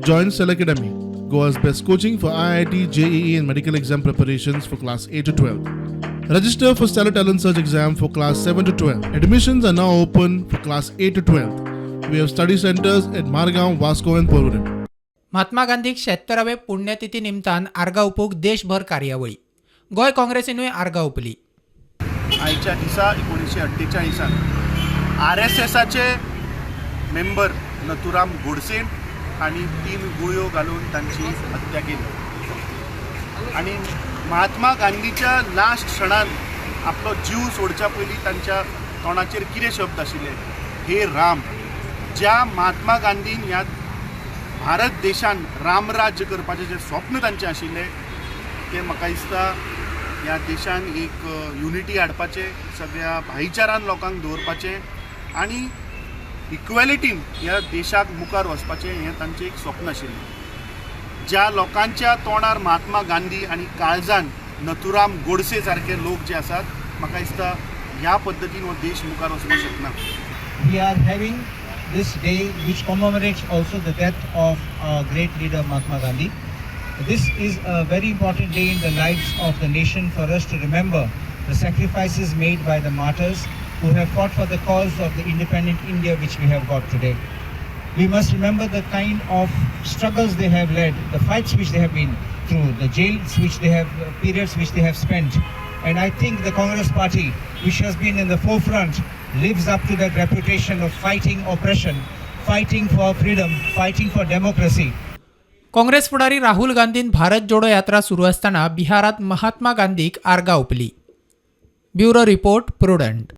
Join Cell Academy, Goa's best coaching for IIT, JEE, and medical exam preparations for class 8 to 12. Register for Stellar Talent Search exam for class 7 to 12. Admissions are now open for class 8 to 12. We have study centers at Margaon, Vasco, and Porvorim. Mahatma गांधीक शेत्तरावे पुण्यतिथी निमतान आर्गां ओपूंक देशभर कार्यावळी. गोंय काँग्रेसीनूय आर्गां ओपली. आयच्या दिसा 1948न आरएसएसाचे member Nathuram Godse हांणी तीन गुळयो घालून तांची हत्या केली आनी महात्मा गांधीच्या लास्ट क्षणान, आपलो जीव सोडच्या पयलीं तांच्या तोंडाचेर कितें शब्द आशिल्ले? हे राम. ज्या महात्मा गांधीन ह्या भारत देशान रामराज्य करपाचें जें स्वप्न तांचें आशिल्लें, तें म्हाका दिसता ह्या देशान एक युनिटी हाडपाचें, सगळ्या भाईचारान लोकांक दवरपाचें आनी इक्वेलिटीन ह्या देशाक मुखार वचपाचें, हें तांचें एक स्वप्न आशिल्लें. ज्या लोकांच्या तोंडार महात्मा गांधी आनी काळजान नथुराम गोडसे सारके लोक जे आसात, म्हाका दिसता ह्या पद्दतीन हो देश मुखार वचपाक शकना. We are having this day, which commemorates also the death of our great leader Mahatma Gandhi. This is a very important day in the lives of the nation for us to remember the sacrifices made by the martyrs who have fought for the cause of the independent India which we have got today. We must remember the kind of struggles they have led, the fights which they have been through, the jails which they have, periods which they have spent. And I think the Congress Party, which has been in the forefront, lives up to that reputation of fighting oppression, fighting for freedom, fighting for democracy. Congress फुडारी राहुल गांधीन भारत जोडो यात्रा सुरू असताना बिहारात महात्मा गांधीक आर्गां ओपली. Bureau report, Prudent.